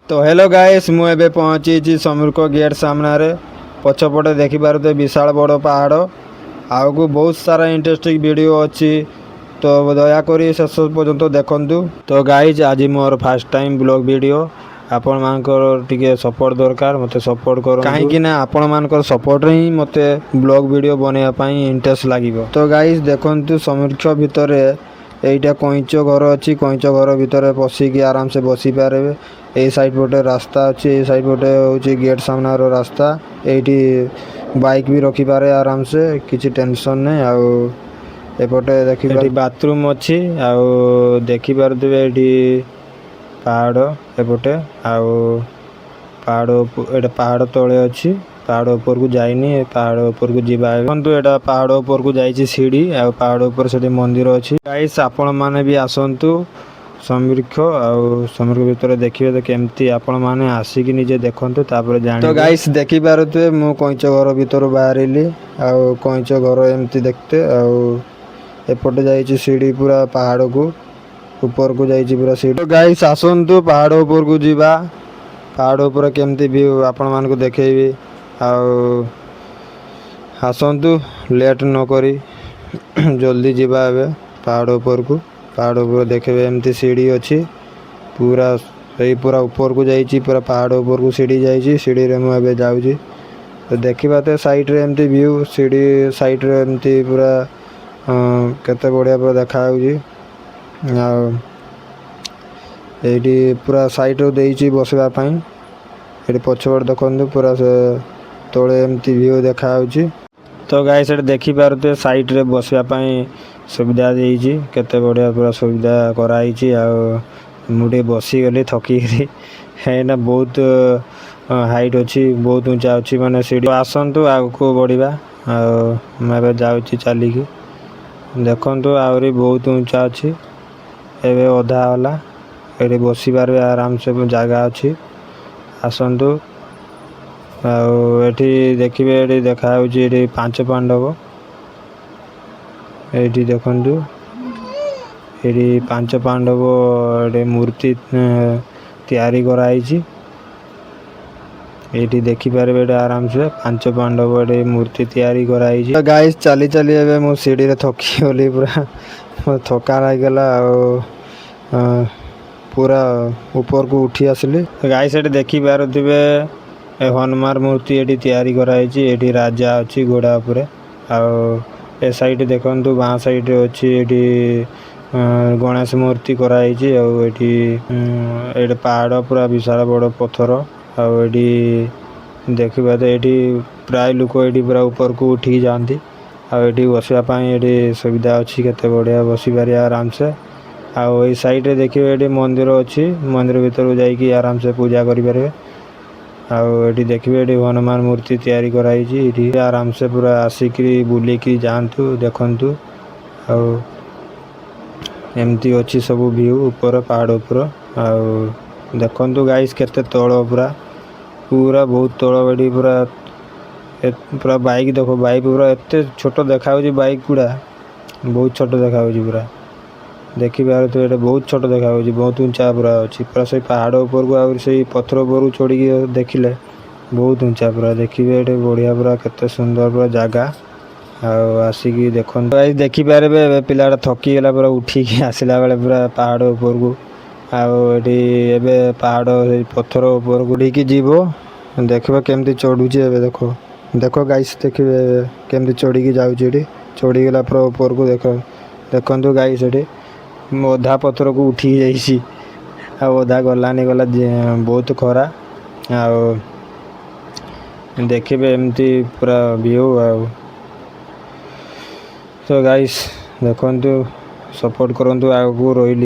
ତ hello guys, ମୁଁ ଏବେ ପହଞ୍ଚିଛି ସମୀରକ ଗେଟ୍ ସାମ୍ନାରେ। ପଛପଟେ ଦେଖିପାରୁଥିବେ ବିଶାଳ ବଡ଼ ପାହାଡ଼। ଆଗକୁ ବହୁତ ସାରା ଇଣ୍ଟରେଷ୍ଟିଂ ଭିଡ଼ିଓ ଅଛି, ତ ଦୟାକରି ଶେଷ ପର୍ଯ୍ୟନ୍ତ ଦେଖନ୍ତୁ। ତ ଗାଇଜ୍, ଆଜି ମୋର ଫାର୍ଷ୍ଟ ଟାଇମ୍ ବ୍ଲଗ୍ ଭିଡ଼ିଓ। ଆପଣମାନଙ୍କର ଟିକେ ସପୋର୍ଟ ଦରକାର। ମୋତେ ସପୋର୍ଟ କରନ୍ତୁ, କାହିଁକି ନା ଆପଣମାନଙ୍କର ସପୋର୍ଟରେ ହିଁ ମୋତେ ବ୍ଲଗ୍ ଭିଡ଼ିଓ ବନେଇବା ପାଇଁ ଇଣ୍ଟରେଷ୍ଟ ଲାଗିବ। ତ ଗାଇଜ୍, ଦେଖନ୍ତୁ, ସମୀକ୍ଷ ଭିତରେ ଏଇଟା କଇଁଚ ଘର ଅଛି। କଇଁଚ ଘର ଭିତରେ ପଶିକି ଆରାମସେ ବସିପାରିବେ। ଏଇ ସାଇଡ଼୍ ପଟେ ରାସ୍ତା ଅଛି। ଏଇ ସାଇଡ଼୍ ପଟେ ହେଉଛି ଗେଟ୍ ସାମ୍ନାର ରାସ୍ତା। ଏଇଠି ବାଇକ୍ ବି ରଖିପାରେ ଆରାମସେ, କିଛି ଟେନସନ୍ ନାହିଁ। ଆଉ ଏପଟେ ଦେଖିବା, ଏଠି ବାଥରୁମ୍ ଅଛି। ଆଉ ଦେଖିପାରୁଥିବେ ଏଠି ପାହାଡ଼ ଏପଟେ। ଆଉ ପାହାଡ଼ ଏଇଟା ପାହାଡ଼ ତଳେ ଅଛି, ପାହାଡ଼ ଉପରକୁ ଯାଇନି। ପାହାଡ଼ ଉପରକୁ ଯିବା। ଦେଖନ୍ତୁ, ଏଇଟା ପାହାଡ଼ ଉପରକୁ ଯାଇଛି ସିଢ଼ି। ଆଉ ପାହାଡ଼ ଉପରେ ସେଠି ମନ୍ଦିର ଅଛି। ଗାଇସ୍, ଆପଣମାନେ ବି ଆସନ୍ତୁ ସମୀକ୍ଷ ଆଉ ସମୀକ୍ଷ ଭିତରେ ଦେଖିବେ ତ କେମିତି। ଆପଣମାନେ ଆସିକି ନିଜେ ଦେଖନ୍ତୁ, ତାପରେ ଜାଣିବେ। ତ ଗାଇସ୍, ଦେଖିପାରୁଥିବେ, ମୁଁ କଇଁଚ ଘର ଭିତରୁ ବାହାରିଲି। ଆଉ କଇଁଚ ଘର ଏମିତି ଦେଖିତେ। ଆଉ ଏପଟେ ଯାଇଛି ସିଢ଼ି, ପୁରା ପାହାଡ଼କୁ ଉପରକୁ ଯାଇଛି ପୁରା ସିଢ଼ି। ଗାଇସ୍, ଆସନ୍ତୁ, ପାହାଡ଼ ଉପରକୁ ଯିବା। ପାହାଡ଼ ଉପରେ କେମିତି ଭିଉ ଆପଣମାନଙ୍କୁ ଦେଖେଇବି। ଆଉ ଆସନ୍ତୁ, ଲେଟ୍ ନ କରି ଜଲ୍ଦି ଯିବା ଏବେ ପାହାଡ଼ ଉପରକୁ। ପାହାଡ଼ ଉପରେ ଦେଖିବେ, ଏମିତି ସିଢ଼ି ଅଛି ପୁରା। ସେଇ ପୁରା ଉପରକୁ ଯାଇଛି, ପୁରା ପାହାଡ଼ ଉପରକୁ ସିଢ଼ି ଯାଇଛି। ସିଢ଼ିରେ ମୁଁ ଏବେ ଯାଉଛି। ତ ଦେଖିବା ତ ସାଇଡ଼୍ରେ ଏମିତି ଭିଉ, ସିଢ଼ି ସାଇଡ଼୍ରେ ଏମିତି ପୁରା କେତେ ବଢ଼ିଆ ପୁରା ଦେଖାଯାଉଛି। ଆଉ ଏଇଠି ପୁରା ସାଇଡ଼୍ରୁ ଦେଇଛି ବସିବା ପାଇଁ। ଏଠି ପଛପଟେ ଦେଖନ୍ତୁ, ପୁରା ସେ ତଳେ ଏମିତି ଭିଉ ଦେଖାଯାଉଛି। ତ ଗାଇସ୍, ସେଠି ଦେଖିପାରୁଥିବେ, ସାଇଡ଼୍ରେ ବସିବା ପାଇଁ ସୁବିଧା ଦେଇଛି। କେତେ ବଢ଼ିଆ ପୁରା ସୁବିଧା କରାହେଇଛି। ଆଉ ମୁଁ ଟିକେ ବସିଗଲି ଥକିକିରି, କାହିଁକିନା ବହୁତ ହାଇଟ୍ ଅଛି, ବହୁତ ଉଞ୍ଚା ଅଛି ମାନେ ସିଢ଼ି। ଆସନ୍ତୁ, ଆଗକୁ ବଢ଼ିବା। ଆଉ ମୁଁ ଏବେ ଯାଉଛି ଚାଲିକି। ଦେଖନ୍ତୁ, ଆହୁରି ବହୁତ ଉଞ୍ଚା ଅଛି। ଏବେ ଅଧା ହେଲା। ଏଠି ବସିପାରିବେ ଆରାମସେ, ଜାଗା ଅଛି। ଆସନ୍ତୁ। ଆଉ ଏଠି ଦେଖିବେ, ଏଠି ଦେଖାଯାଉଛି ଏଠି ପାଞ୍ଚ ପାଣ୍ଡବ। ଏଇଠି ଦେଖନ୍ତୁ, ଏଠି ପାଞ୍ଚ ପାଣ୍ଡବ ଏଠି ମୂର୍ତ୍ତି ତିଆରି କରାହେଇଛି। ଏଇଠି ଦେଖିପାରିବେ, ଏଠି ଆରାମସେ ପାଞ୍ଚ ପାଣ୍ଡବ ଏଠି ମୂର୍ତ୍ତି ତିଆରି କରାହେଇଛି। ଗାଇସ୍, ଚାଲି ଚାଲି ଏବେ ମୁଁ ସିଢ଼ିରେ ଥକି ଗଲି, ପୁରା ଥକା ଲାଗିଗଲା। ଆଉ ପୁରା ଉପରକୁ ଉଠି ଆସିଲି। ଗାଇସ୍, ଏଠି ଦେଖିପାରୁଥିବେ, ଏ ହନୁମାନ ମୂର୍ତ୍ତି ଏଠି ତିଆରି କରାହେଇଛି। ଏଠି ରାଜା ଅଛି ଘୋଡ଼ା ଉପରେ। ଆଉ ଏ ସାଇଡ଼୍ ଦେଖନ୍ତୁ, ବାଁ ସାଇଡ଼୍ରେ ଅଛି ଏଠି ଗଣେଶ ମୂର୍ତ୍ତି କରାହେଇଛି। ଆଉ ଏଠି ଏଇଠି ପାହାଡ଼, ପୁରା ବିଶାଳ ବଡ଼ ପଥର। ଆଉ ଏଠି ଦେଖିବା ତ ଏଠି ପ୍ରାୟ ଲୋକ ଏଠି ପୁରା ଉପରକୁ ଉଠିକି ଯାଆନ୍ତି। ଆଉ ଏଠି ବସିବା ପାଇଁ ଏଠି ସୁବିଧା ଅଛି। କେତେ ବଢ଼ିଆ, ବସିପାରିବା ଆରାମସେ। ଆଉ ଏଇ ସାଇଡ଼୍ରେ ଦେଖିବେ, ଏଠି ମନ୍ଦିର ଅଛି। ମନ୍ଦିର ଭିତରକୁ ଯାଇକି ଆରାମସେ ପୂଜା କରିପାରିବେ। ଆଉ ଏଠି ଦେଖିବେ, ଏଠି ହନୁମାନ ମୂର୍ତ୍ତି ତିଆରି କରାହେଇଛି। ଏଠି ଆରାମସେ ପୁରା ଆସିକିରି ବୁଲିକି ଯାଆନ୍ତୁ, ଦେଖନ୍ତୁ। ଆଉ ଏମିତି ଅଛି ସବୁ ଭିଉ ଉପର, ପାହାଡ଼ ଉପର। ଆଉ ଦେଖନ୍ତୁ ଗାଇସ୍, କେତେ ତଳ ପୁରା, ପୁରା ବହୁତ ତଳ। ଏଠି ପୁରା ପୁରା ବାଇକ୍ ଦେଖ, ବାଇକ୍ ପୁରା ଏତେ ଛୋଟ ଦେଖାଯାଉଛି। ବାଇକ୍ ଗୁଡ଼ା ବହୁତ ଛୋଟ ଦେଖାଯାଉଛି ପୁରା। ଦେଖିପାରୁଥିବେ, ଏଇଟା ବହୁତ ଛୋଟ ଦେଖାଯାଉଛି, ବହୁତ ଉଞ୍ଚା ପୁରା ଅଛି ପୁରା ସେଇ ପାହାଡ଼ ଉପରକୁ। ଆହୁରି ସେଇ ପଥର ଉପରକୁ ଚଢ଼ିକି ଦେଖିଲେ ବହୁତ ଉଞ୍ଚା ପୁରା। ଦେଖିବେ, ଏଠି ବଢ଼ିଆ ପୁରା, କେତେ ସୁନ୍ଦର ପୁରା ଜାଗା। ଆଉ ଆସିକି ଦେଖନ୍ତୁ। ଗାଇସ୍, ଦେଖିପାରିବେ, ଏବେ ପିଲାଟା ଥକିଗଲା ପୁରା ଉଠିକି ଆସିଲା ବେଳେ ପୁରା ପାହାଡ଼ ଉପରକୁ। ଆଉ ଏଠି ଏବେ ପାହାଡ଼ ସେଇ ପଥର ଉପରକୁ ଉଠିକି ଯିବ। ଦେଖିବ କେମିତି ଚଢ଼ୁଛି ଏବେ। ଦେଖ, ଦେଖ ଗାଇସ୍, ଦେଖିବେ କେମିତି ଚଢ଼ିକି ଯାଉଛି। ଏଠି ଚଢ଼ିଗଲା ପୁରା ଉପରକୁ। ଦେଖ, ଦେଖନ୍ତୁ ଗାଇସ୍, ଏଠି ଅଧା ପଥରକୁ ଉଠିକି ଯାଇଛି ଆଉ ଅଧା ଗଲାନି, ଗଲା ବହୁତ ଖରା। ଆଉ ଦେଖିବେ, ଏମିତି ପୁରା ଭିଉ। ଆଉ ତ ଗାଇସ୍, ଦେଖନ୍ତୁ, ସପୋର୍ଟ କରନ୍ତୁ। ଆଗକୁ ରହିଲି।